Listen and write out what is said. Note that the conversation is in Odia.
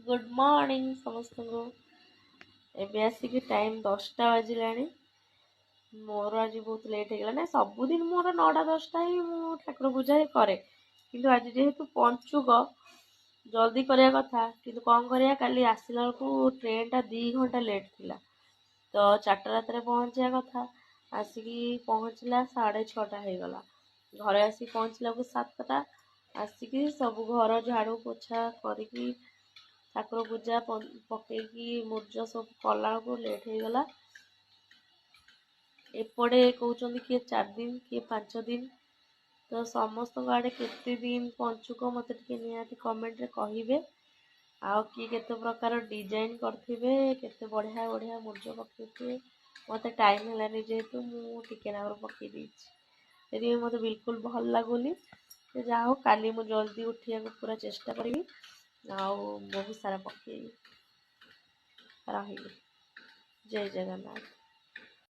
ଗୁଡ଼୍ ମର୍ଣ୍ଣିଂ ସମସ୍ତଙ୍କୁ। ଏବେ ଆସିକି ଟାଇମ୍ 10ଟା ବାଜିଲାଣି। ମୋର ଆଜି ବହୁତ ଲେଟ୍ ହେଇଗଲା। ନା, ସବୁଦିନ ମୋର 9ଟା 10ଟା ହିଁ ମୁଁ ଠାକୁର ପୂଜା ହିଁ କରେ, କିନ୍ତୁ ଆଜି ଯେହେତୁ ପଞ୍ଚୁକ, ଜଲ୍ଦି କରିବା କଥା। କିନ୍ତୁ କ'ଣ କରିବା, କାଲି ଆସିଲା ବେଳକୁ ଟ୍ରେନ୍ଟା 2 ଘଣ୍ଟା ଲେଟ୍ ଥିଲା। ତ 4ଟା ରାତିରେ ପହଞ୍ଚିବା କଥା, ଆସିକି ପହଞ୍ଚିଲା 6:30 ହେଇଗଲା। ଘରେ ଆସିକି ପହଞ୍ଚିଲାକୁ 7ଟା। ଆସିକି ସବୁ ଘର ଝାଡ଼ୁ ପୋଛା କରିକି, ଠାକୁର ପୂଜା ପକେଇକି, ମୁର୍ଜ ସବୁ କଲାବେଳକୁ ଲେଟ୍ ହେଇଗଲା। ଏପଟେ କହୁଛନ୍ତି କିଏ 4 ଦିନ, କିଏ 5 ଦିନ। ତ ସମସ୍ତଙ୍କ ଆଡ଼େ କେତେ ଦିନ ପଞ୍ଚୁକ, ମୋତେ ଟିକେ ନିହାତି କମେଣ୍ଟରେ କହିବେ। ଆଉ କିଏ କେତେ ପ୍ରକାର ଡିଜାଇନ୍ କରିଥିବେ, କେତେ ବଢ଼ିଆ ବଢ଼ିଆ ମୁର୍ଜ ପକେଇଥିବେ। ମୋତେ ଟାଇମ୍ ହେଲାନି ଯେହେତୁ, ମୁଁ ଟିକେ ନାକୁରୁ ପକେଇ ଦେଇଛି। ସେଥିପାଇଁ ମୋତେ ବିଲକୁଲ ଭଲ ଲାଗୁନି। ଯାହା ହଉ, କାଲି ମୁଁ ଜଲ୍ଦି ଉଠିବାକୁ ପୁରା ଚେଷ୍ଟା କରିବି ଆଉ ବହୁତ ସାରା ପକେଇବି। ରହିଲି, ଜୟ ଜଗନ୍ନାଥ।